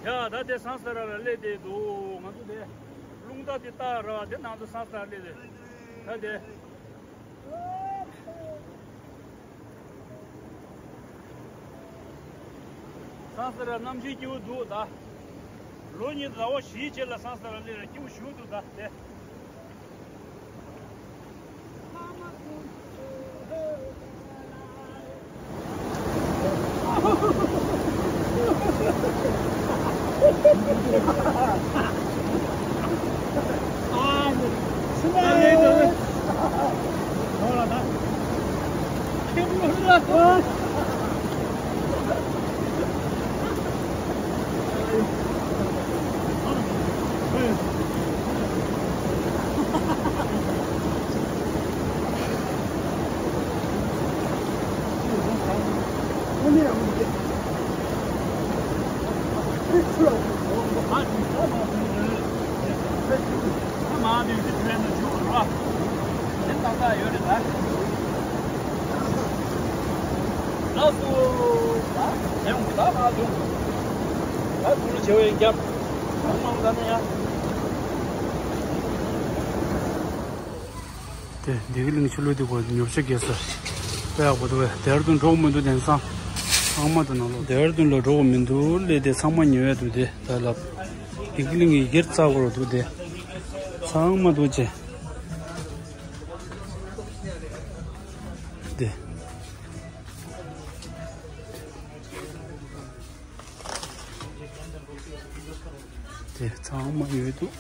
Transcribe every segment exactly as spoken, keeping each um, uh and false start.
ཡ། ད་དེ་སང་ས་ར་ལ་སླེབས་བསྡད་འདུག་ང་ཚོ་དེ་རླུང་རྟ་དེ་བཏགས་ར་དེ་ནང་དུ་སང་ས་ར་སླེབས་བསྡད། ད་དེ། སང་ས་ར་གནམ་གཤིས་སྐྱིད་པོ་འདུག་ད། ལོ་གཉིས་ཟླ་བ་བཞིའི་རྗེས་ལ་སང་ས་ར་སླེབས་ར་སྐྱིད་པོ་ཞེ་པོ་འདུག་ད་དེ། ལགས་སོ། ད་དེ་ཡོང་གི་ད་ང་བྱུང་། ད་ཀུ་ལུ་བྱེད་པ་ཡིན་རྒྱབ། ད་མང་ད་ནི་ཡ། དེ་བདེ་སྐྱིད་གླིང་ཆུ་ལུད་དེ་གོ་ཉོ་ཆ་རྒྱས་ས། དཔེ་ཡག་པོ་འདུག་བས། དེར་དུ་འགྲོ་མི་འདུག་དེང་སང་། ཚང་མ་དུ་ནང་ལོགས་དེར་དུ་ལ་འགྲོ་མི་འདུག་ལས་དེ་ཚང་མ་ཉོ་ཡ་འདུག་དེ་ད་ལབ། བདེ་སྐྱིད་གླིང་གི་སྒེར་རྩ་གོ་རུ་འདུག་དེ། ཚང་མ་འདུག་ཅེ། དེ། དེ་ཚང་མ་ཡོད་འདུག་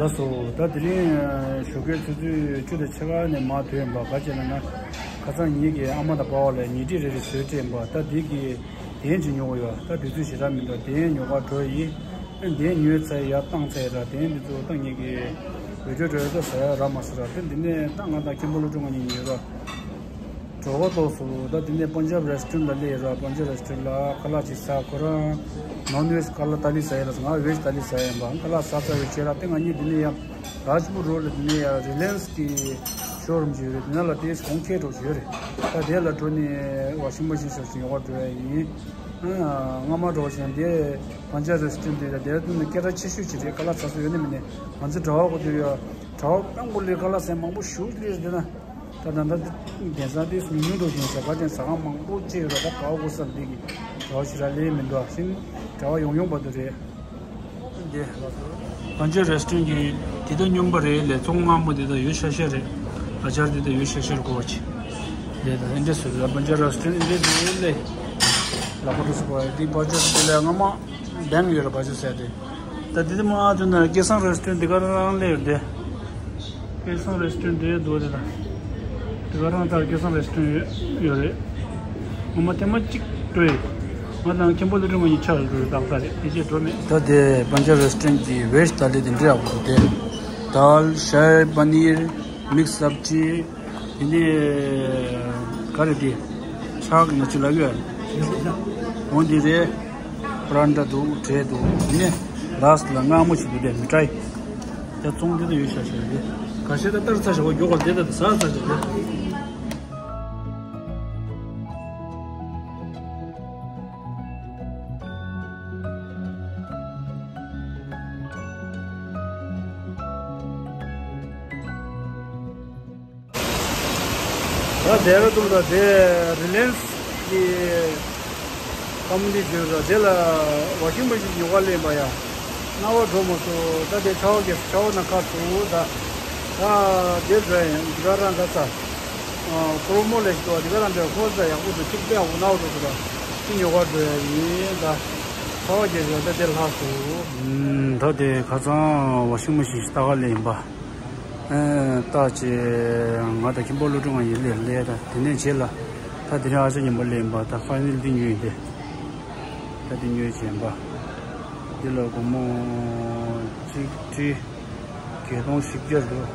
ལགས་སོ། ད་དེ་རིང་ཞོགས་ཀའི་ཆུ་ཚོད་བཅུ་དང་ཕྱེད་ཀ་ནས་མར་ཐོན་ཡིན་པ། ག་ཅི་ལབ་ན་ཁ་སང་ཉིད་ཀྱི་ཨ་མ་དང་པ་ཕ་ལ་ཉལ་ཁྲི་རེ་རེ་བཟོས་སྤྲད་ཡིན་པ། ད་དེ་གི་གདན་ཅིག་ཉོ་གི་ཡོད། ད་དུས་ཚོད་ཞེ་དྲག་མི་འདུག་གདན་ཉོ་གར་འགྲོ་ཡིན། གདན་ཉོས་ཚར་ཡར་བཏང་ཚར་ཡིན་ར། གདན་འདི་ཚོ་ད་ངེད་ཀྱི་བི་ཌིའོ་འགྲོ་ཡ་ད་ཟ་ཡ་རག་མ་སོང་ར། དེ་འདི་ནས་ད་ང་དང་མཁན་པོ་བློ་གྲོས་ང་གཉིས་ཉོས་ར། གྲོད་ཁོག་ལྟོགས་སོང་། ད་དེ་ནས་པན་ཇབ་རེ་སི་ཊོ་རན་ཊི་ལ་སླེབས་ར། པན་ཇབ་རེ་སི་ཊོ་རན་ཊི་ལ་ཁ་ལག་ཅིག་ཟ། ཁོ་རང་ནོན་ཝེཇ་ཁ་ལག་ཏཱ་ལི་ཟ་ཡ་ལབ་སོང་། ང་ཝེཇ་ཏཱ་ལི་ཟ་ཡ་ཡིན་པ། ཁ་ལག་ཟ་ཚར་བའི་རྗེས་ལ་དེ་ང་གཉིས་དེ་ནས་ཡར་རཱཇ་པུར་རོ་ཌི་ལ་དེ་ནས་ཡར་རི་ལ་ཡན་སི་གི་ཤོ་རུམ་ཅིག་ཡོད་རེད། དེ་ནང་ལ་དེ་ཧོམ་ཁེ་འགྲོ་བཞིན་ཡོད་རེད། ད་དེ་ལ་འགྲོ་ནས་ཝ་ཤིང་མེ་ཤིན་ཤོག་ཅིག་ཉོ་གར་འགྲོ་ཡ་ཡིན། སྔ་མ་འགྲོ་བཞིན་དེ་པན་ཇབ་རེ་སི་ཊོ་རན་ཊི་དེ་ར་ཌེ་ར་ཌུན་ནས་སྐད་གྲགས་ཆེ་ཤོས་ཅིག་རེད། ཁ་ལག་ཟ་ས་ཡོད་ནི་མིན་ནི། ང་ཚོ་གྲྭ་པ་གོ་དུས་ཡ་གྲྭ་པ་དཔོན་པོ་ལས་ཁ་ལག་ཟ་མང་པོ་ཞེ་པོ་ཅིག་སླེབས་རེད། དེ་ན། ད་ད་ད་གདན་ས་དེ་ཉུང་ཉུང་འགྲོ་བཞིན་ཟ། ག་དེ་ཟ་ཁང་མང་པོ་བཅས་ཡོད་ར། ད་ག་བ་གོ་ས་འདི་གི་གྲྭ་པ་ཞེ་དྲག་སླེབས་མི་འདུག་ཨ་ཤིན་གྲྭ་པ་ཡོང་ཡོང་བར་དུ་རེད། འདི་པན་ཇབ་རེ་སི་ཊོ་རན་ཊི་གི་དེ་ད་སྨྱོན་པ་རེད་ལས། ཚོང་མངར་མོ་དེ་ད་ཡོད་ཤ་ཤ་རེད། ཨ་ཅར་དེ་ད་ཡོད་ཤ་ཤ་རེད་གོ་ཅི། འདི་ད་ཨེ་འདྲ་སུ་ར། པན་ཇབ་རེ་སི་ཊོ་རན་ཊི་འདི་འདི་ལས་ལག་པ་འགྲོ་སུ་གོ་དེ་པན་ཇབ་དེ་ལས་སྔ་མ། བེང་ཡོད་ར་བ་ཅུ་ཟེར་ཏེ། ད་དེ་དེ་མ་ཨ་དུ་ན་སྐལ་བཟང་རེ་སི་ཊོ་རན་ཊི་འདི་ག་རང་སླེབས་ཡོད་དེ། སྐལ་བཟང་རེ་སི་ཊོ་རན་ཊི་འདི་འདུག་དེ་ད། འདི་ག་རང་ད་སྐལ་བཟང་རེ་སི་ཊོ་རན་ཊི་ཡོད་ཡོད་རེད། ངོ་མ་ཐེངས་མ་གཅིག་འགྲོ་ཡོད། ང་དང་མཁན་པོ་ལོ་ཀྲུང་ང་གཉིས་ཆ་ལ་འགྲོ་ཡོད། ཏག་ཏག་རེད། དེ་རྗེས་འགྲོ་མེད། ད་དེ་པན་ཇབ་རེ་སི་ཊོ་རན་ཊི་གི་ཝེཇ་ཏཱ་ལི་དེ་འདྲ་ཡག་པོ་འདུག་དེ། དཱལ། ཤ་ཡི་པ་ནིར། མིག་སབ་ཇི། དེ་ནས་ག་རེ་དེ། ཕྱག་ང་ཚོ་ལབ་ཡོད། འོ་འདི་རེད། པ་རན་ཐ་འདུག་འབྲས་འདུག་དེ་ནས་ལཱ་སི་ལ་མངར་མོ་ཞིག་འདུག་དེ་མི་ཏྲའི། དེ་བཙོང་དེ་ད་ཡོད་ཤག་ཤག་རེད། ཁ་ཤས་ད་ལྟར་ཚ་ཞག་པ་མགྱོགས་པར་དེ་ད་ཟ་ཟ་ཞག་དེ། ད་ལྡེ་ར་ལྡུན་ལ་དེ་རི་ལ་ཡན་སི་གི་ཀམ་པ་ནི་བྱོས་ར། དེ་ལ་ཝ་ཤིང་མེ་ཤིན་ཉོ་ག་སླེབས་པ་ཡ། སྣང་བ་འགྲོ་མ་སོང་། ད་དེ་ཆར་པ་རྒྱག་ཆར་པ་ན་ཁ་ཟུག་ད། ད་དེ་འགྲོ་ཡིན་འདི་ག་རང་ད་ས། ཀོ་རོ་མོ་ལས་ཤི་ཏོ་འདི་ག་རང་འདྲ་ཁོ་ས་ཡག་པོ་འདུག་གཅིག་དཔེ་ཡག་པོ་སྣང་བ་འགྲོ་འདུག་ད་དེ་ཉོ་ག་འགྲོ་ཡ་ཡིན་ད། ཆར་པ་རྒྱག་ཡ་ད་དེ་ལྷག་སོང་། ད་དེ་ཁ་སང་ཝ་ཤིང་མེ་ཤིན་ཞིག་ལྟ་ག་སླེབས་ཡིན་པ། ཨེ། ད་ཅེ། ང་དང་ཁྱིམ་པ་བློ་གྲོས་ང་གཉིས་སླེབས་སླེབས་ད། དེ་ནས་རྗེས་ལ་ད་དེ་རིང་ཨ་ཅག་མཉམ་པོ་སླེབས་ཡིན་པ། ད་ཕ་ནི་ལ་འདི་ཉོས་ཡིན་ཏེ། ད་འདི་ཉོས་བྱས་ཡིན་པ། འདི་ལ་སྒོར་མོ་གཅིག་ཁྲི་བརྒྱད་སྟོང་བཞི་བརྒྱ་འདུག་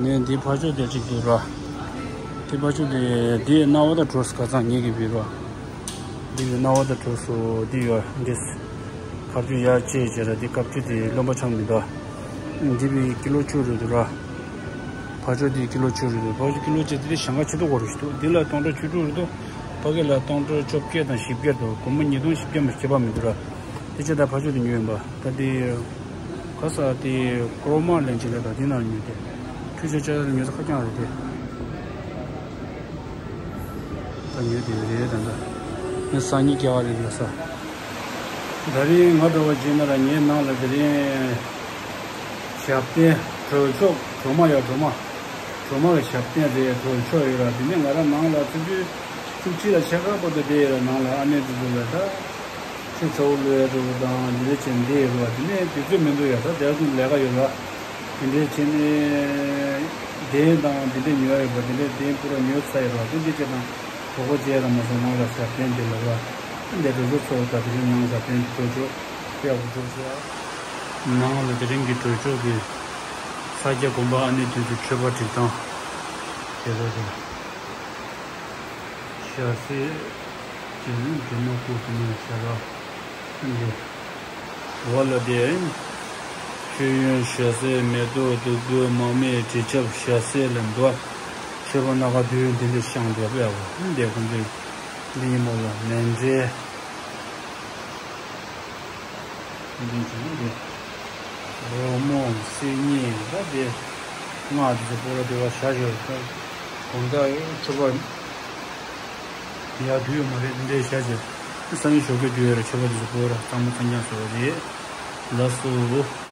དེ་ནས་འདི་ཕ་ཕྱོགས་དེ་གཅིག་འདུག་ར། འདི་ཕ་ཕྱོགས་དེ་འདི་རྣ་བ་ད་གྲོ་སི་ཁ་སང་ངེད་ཀྱིས་བིར་བ། འདི་ཡོད། རྣ་བ་དང་གྲོ་སོ་འདི་ཡོད། འདི་ཁ་བཅུ་ཡར་བཅད་བྱས་ར། འདི་ཁ་བཅུ་དེ་རློན་པ་ཆགས་མི་འདུག་འདི་བི་ཀི་ལོ་བཅུ་རེད་འདུག་ར། ཕ་ཕྱོགས་འདི་ཀི་ལོ་བཅུ་རེད་འདུག་ཕ་ཕྱོགས་ཀི་ལོ་བཅུ་དེ་ཞང་ཁ་ཆེ་ཏོག་གོ་རུ་ཞིག་འདུག་འདི་ལ་སྟོང་ཕྲག་བཅུ་དྲུག་རེད་འདུག་ཕ་གི་ལ་སྟོང་ཕྲག་བཅོ་བརྒྱད་དང་བཞི་བརྒྱ་འདུག་སྒོར་མོ་ཉིས་སྟོང་བཞི་བརྒྱ་མ་ཁྱད་པར་མི་འདུག་ར། དེ་ཆ་ད་ཕ་ཕྱོགས་དེ་ཉོས་ཡིན་པ། ད་དེ་ག་ས་དེ་ཀོ་རོ་མ་ལེན་ཅི་ལ་ད་དེ་ནང་ཉོས་ཏེ། ཁྲུས་ཆ་ཆ་ལ་ཉོས་ས་ཁ་རྐྱང་རེད་དེ། ད་ཉོས་དེ་རེད་ད་ད། ངས་སང་ཉིན་རྒྱག་རེད་ལ་ས། ད་རིང་ང་འགྲོ་བ་བྱས་ན་ར་ངའི་ནང་ལ་དེ་རིང་ཞབས་བརྟན་གྲོས་ཚོགས་གྲོ་མ་ཡ་གྲོ་མ། གྲོ་མ་གི་ཞབས་བརྟན་རེད་གྲོས་ཚོགས་ཡོད་ར། དེ་ནས་ང་ར་ནང་ལ་ཆུ་ཚོད་བཅུ་གཅིག་ལ་ཕྱེད་ཀ་བར་དུ་བསྡད་ཡོད་ར། ནང་ལ་ཨ་ནེ་དེ་ཚོ་ལ་ད། ཆུ་ཚ་བོ་ལོས་རུ་དང་འདི་འདྲ་བྱས་འདི་ཡོད་པ་དེ་ནས་དུས་ཚོད་མི་འདུག་ཡ། ད་དེར་ཚུན་ལས་ཀ་ཡོད་པ་དེ་འདྲས་བྱས་ནས་གདན་དང་དེ་འདྲས་ཉོ་ཡ་ཡོད་པ་དེ་འདྲས་གདན་པུ་ར་ཉོས་ཚར་ཡོད་པ་དེ་འདྲས་བྱས་དང་གྲོད་ཁོག་བརྗེད་ར་མ་སོང་ནང་ལ་ཞབས་བརྟན་དེ་ལ་བ་དེ་འདྲས་གྲོས་ཚོགས་ཚོགས་ད་དེ་རིང་ནང་ཞབས་བརྟན་གྲོས་ཚོགས་དཔེ་ཡག་པོ་གྲོས་ཚོགས་ནང་ལ་དེ་རིང་གི་གྲོས་ཚོགས་ཀྱི་ས་སྐྱ་དགོན་པ་ཨ་ནེ་དེ་ཚོ་མཆོད་པ་སྒྲིག་སྟངས་དེ་ཚོ་དེ། ཞྭ་སེ་ཅན་འདྲེ་མ་སྐུ་གསུམ་ལ་ཞྭ་ར་འདི་འོ་ལ་དེ་མཆོད་ཡོན་ཞྭ་སེ་མེ་ཏོག་བདུག་སྤོས་མར་མེ་དྲི་ཆབ་ཞྭ་སེ་ལ་འདུག་མཆོད་པ་སྣ་ཁ་བདུན་འདི་འདྲ་བཤམས་འདུག་པས་འོ་འདི་ཁོང་ཚོས་འདི་ཉིན་མོ་ལ་མཎྜལ། འདི་བྱས་ན་འདི། རོལ་མོ་སིལ་སྙན་ད་དེ། སྔགས་འདི་ཚོ་སྤོ་ར་དེ་བ་བྱ་ཞོར་ད། དགོང་དག་ཆོ་ག་ཡག་དུས་ཡོད་མ་རེད་འདི་འདྲའི་བྱ་བྱེད། སང་ཉིན་ཞོགས་ཀས་དུས་ཡོད་ར་ཆོ་ག་འདི་ཚོ་སྤོ་ར་གཙང་མ་གཙང་རྐྱང་བཟོ་བ་རེད། ལགས་སོ།